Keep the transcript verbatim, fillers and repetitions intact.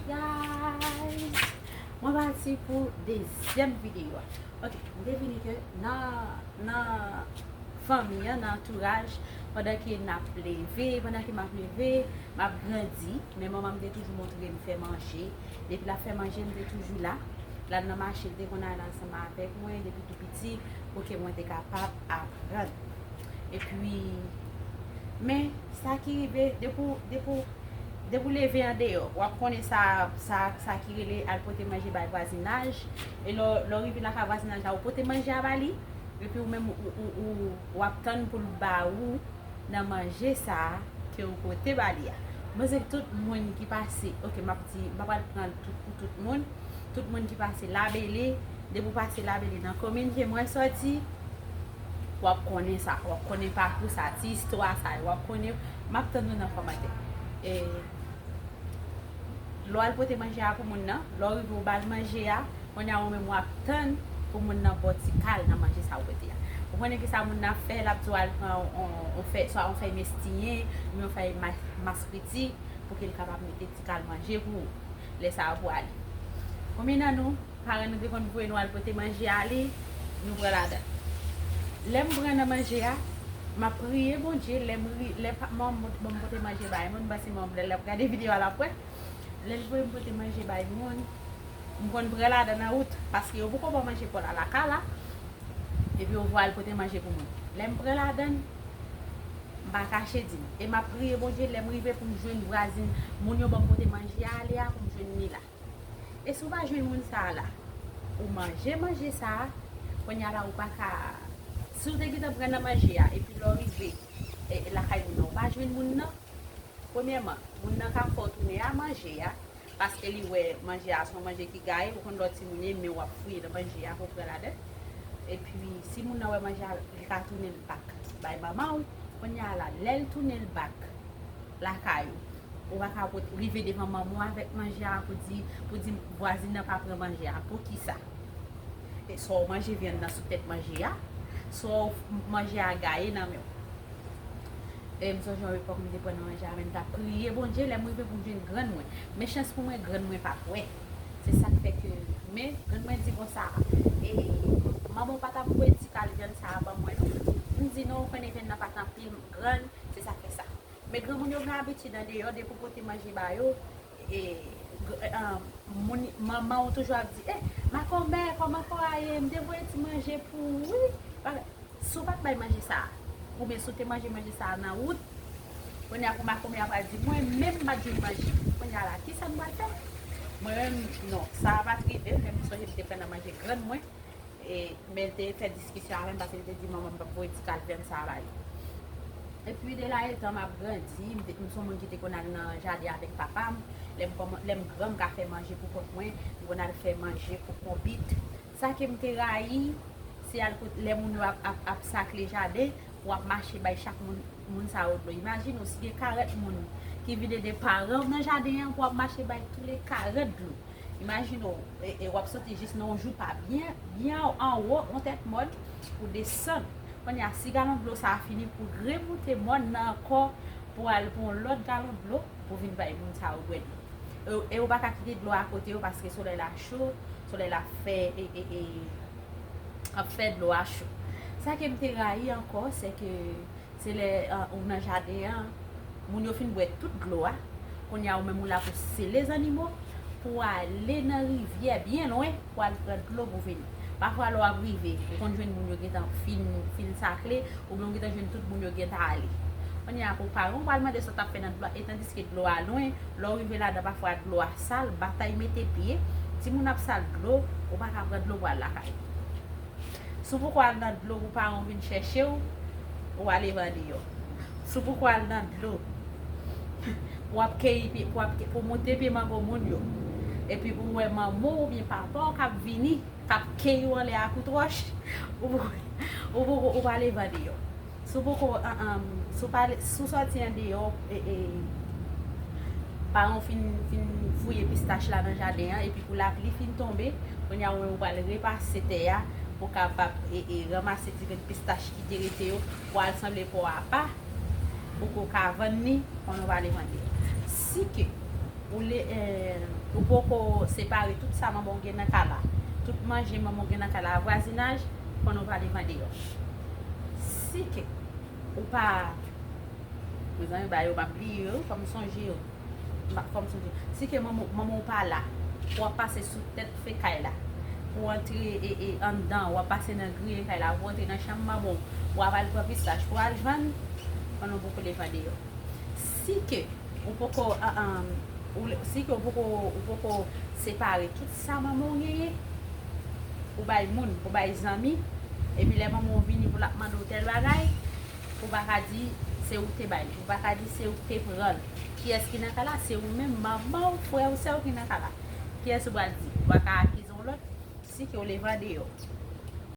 Guys, mwen pati pou dezyèm videyo a. Ok, m te vini ke nan, nan fanmi an, nan antouraj, pandan ke n ap leve, pandan ke m ap leve, m ap grandi, men manman m te toujou montre m fè manje. Depi l ap fè manje, m te toujou la. L al nan mache, l te konn al ansanm avèk mwen depi tou piti, pou ke mwen te kapab aprann. Epi, men, sa ki rive, depi w, depi w, depi w leve andeyò, w ap konnen sa, sa, sa ki rele al pote manje bay vwazinaj. E lè, lè w rive lakay vwazinaj la, ou pote manje a ba li, epi ou menm, ou, ou, ou, w ap tann pou l ba ou nan manje sa a ke ou pote ba li a. Mwen se tout moun ki pase, ok, m ap di, m pa pral pran tout pou tout moun. Tout moun ki pase Labele, depi w pase Labele nan komin ke mwen sòti, w ap konnen sa, w ap konnen pakou sa, ti istwa sa yo, w ap konnen, m ap tann nou nan kòmantè. E lè w al pote manje a pou moun nan, lè w rive w ba l manje a, kounye a ou menm w ap tann pou moun nan ba w ti kal nan manje sa ou pote a. Ou konnen ki sa moun nan ap fè, l ap di w al pran on, on fèy, swa on fèy mestiyen, oubyen on fèy ma-, mas friti, pou ke l kapab mete ti kal manje pou ou. Lè sa a pou ale. Konbyen nan nou, paran nou te konn voye nou al pote manje a li, nou pran ladan. Lè m pran nan manje a, m ap priye Bondye, lè m ri, lè pa, manman m ban m pote manje bay moun, m panse manman m lè l ap gade videyo a l ap wè. Lè l voye m pote manje bay moun, m konn pran ladan nan wout, paske yo poko ba w manje pou w al lakay la, epi yo voye al pote manje pou moun. Lè m pran ladan, m pa kache di nou. E m ap priye Bondye, lè m rive pou m jwenn vwazin, moun yo ban m pote manje a ale a, pou m jwenn li la. E si w pa jwenn moun sa a la, ou manje manje sa a, kounye a la ou pa ka, si w te gentan pran nan manje a, epi lè w rive, e, e lakay moun nan, ou pa jwenn moun nan, premyèman, moun nan ka fè w tounen a manje a, paske li wè manje a se yon manje ki gaye, ou konn lè w timoun ye, men w ap fouye nan manje a pou w pran ladan. Epi, si moun nan wè manje a, li ka tounen l bak bay manman w. Kounye a la, lè l tounen l bak lakay ou, ou pa ka pot-, rive devan manman w avèk manje a pou di, pou di vwazin nan pa pran manje a. Poukisa? E swa w manje vyann nan sou tèt manje a, swa w f-, manje a gaye nan men w. E m sonje yon epòk m te pran nan manje a, men m t ap priye Bondye lè m rive pou m jwenn grann mwen. Men chans pou mwen, grann mwen pa t wè. Se sa k fè ke, men grann mwen di konsa, e manman w pa t ap voye ti kal vyann sa a ban mwen non. M di non, ou konnen vyann nan pa t anpil grann, se sa k fè sa. Men granmoun yo gen abitid andeyò, depi w pote manje ba yo, e, gr-, e, an, moun, manman w toujou ap di, "Eh, makomè, kòman kò a ye? M te voye ti manje pou ou, wi." Bagay. Si w pa t bay manje sa a, oubyen si w te manje manje sa a nan wout, kounye a pou makomè a pral di, "Mwen menm m pa t jwenn manje." Kounye a la, kisa m pral fè? Mwen menm, non, sa a pa t rive m, men m sonje m te pran nan manje grann mwen. E, men l te fè diskisyon avè m paske l te di manman m p ap voye ti kal vyann sa a ba li. Epi de la etan m ap grandi, m te, m se yon moun ki te konn al nan jaden avèk papa m. Lè m kòman-, lè m gran, m ka fè manje pou kont mwen, m konn al fè manje pou konbit. Sa ke m te rayi, se al kot lè moun yo ap, ap, ap sakle jaden, w ap mache bay chak moun, moun sa yo dlo. Imajine w, si gen karant moun ki vide de paran w nan jaden an, pou w ap mache bay toule karant dlo. Imajine w, e, e w ap soti jis nan yon joupa byen, byen anwo, yon tèt mòn, pou desann. Kounye a, si galon dlo sa a fini, pou remoute mòn nan ankò, pou al pran yon lòt galon dlo, pou vin bay moun sa yo bwè dlo. E, e ou pa ka kite dlo a kote yo, paske solèy la cho, solèy la fè, e, e, e, ap fè dlo a cho. Sa ke m te rayi ankò, se ke se lè, ah, ou nan jaden an, moun yo fin bwè tout dlo a, kounye a ou menm ou la pou sele zannimo, pou ale nan rivyè byen lwen, pou al pran dlo pou vini. Pafwa lè w ap rive, ou konn jwenn moun yo gentan fin, fin sakle, oubyen ou gentan jwenn tout moun yo gentan ale. Kounye a pou paran w pral mande sa w t ap fè nan dlo a, e tandiske dlo a lwen, lè w rive ladan pafwa dlo a sal, batay mete pye, timoun ap sal dlo, ou pa ka pran dlo pou al lakay ou. Si w poko al nan dlo pou paran w vin chèche w, ou ale vandeyò. Si w poko al nan dlo pou w ap keyi pye, pou w ap ke-, pou w monte pye mango moun yo, epi pou w wè manman w oubyen papa w k ap vini, k ap keyi w anlè ak wout wòch, ou poko, ou poko, ou prale vandeyò. Si w poko, an, an, si w pale, si w sòti andeyò, e, e, paran w fin, fin fouye pistach la nan jaden an, epi pou lapli fin tonbe, kounye a ou menm ou pral repase tè a pou w kapab, e, e, ranmase ti grenn pistach ki te rete yo, pou al sanble pò apa, pou ke w ka vann li, kounye a w prale vandeyò. Si ke ou le, e, Ou poko separe tout sa manman w gen nan kay la, tout manje manman w gen nan kay la a vwazinaj, konnen w pa leve andeyò. Si ke ou pa, mezanmi, bagay yo m ap bliye yo, fò m sonje yo. M ap, fò m sonje. Si ke manman, manman w pa la, pou w ap pase sou tèt fekay la, pou w antre e, e, anndan, w ap pase nan griyen kay la, pou w antre nan chanm manman w, pou w ap al pran pistach, pou w al vann, konnen w poko leve andeyò. Si ke ou poko, ah, ah, ou, si ke ou poko, ou poko separe tout sa manman w genyen, ou bay moun, ou bay zanmi, epi lè manman w vini pou l ap mande w tèl bagay, ou pa ka di se ou k te bay li, ou pa ka di se ou k te pran l. Kiyès ki nan kay la? Se ou menm, manman w, frè w, sè w ki nan kay la. Kiyès ou pral di? Ou pa ka akize yon lòt. Si ke w leve andeyò,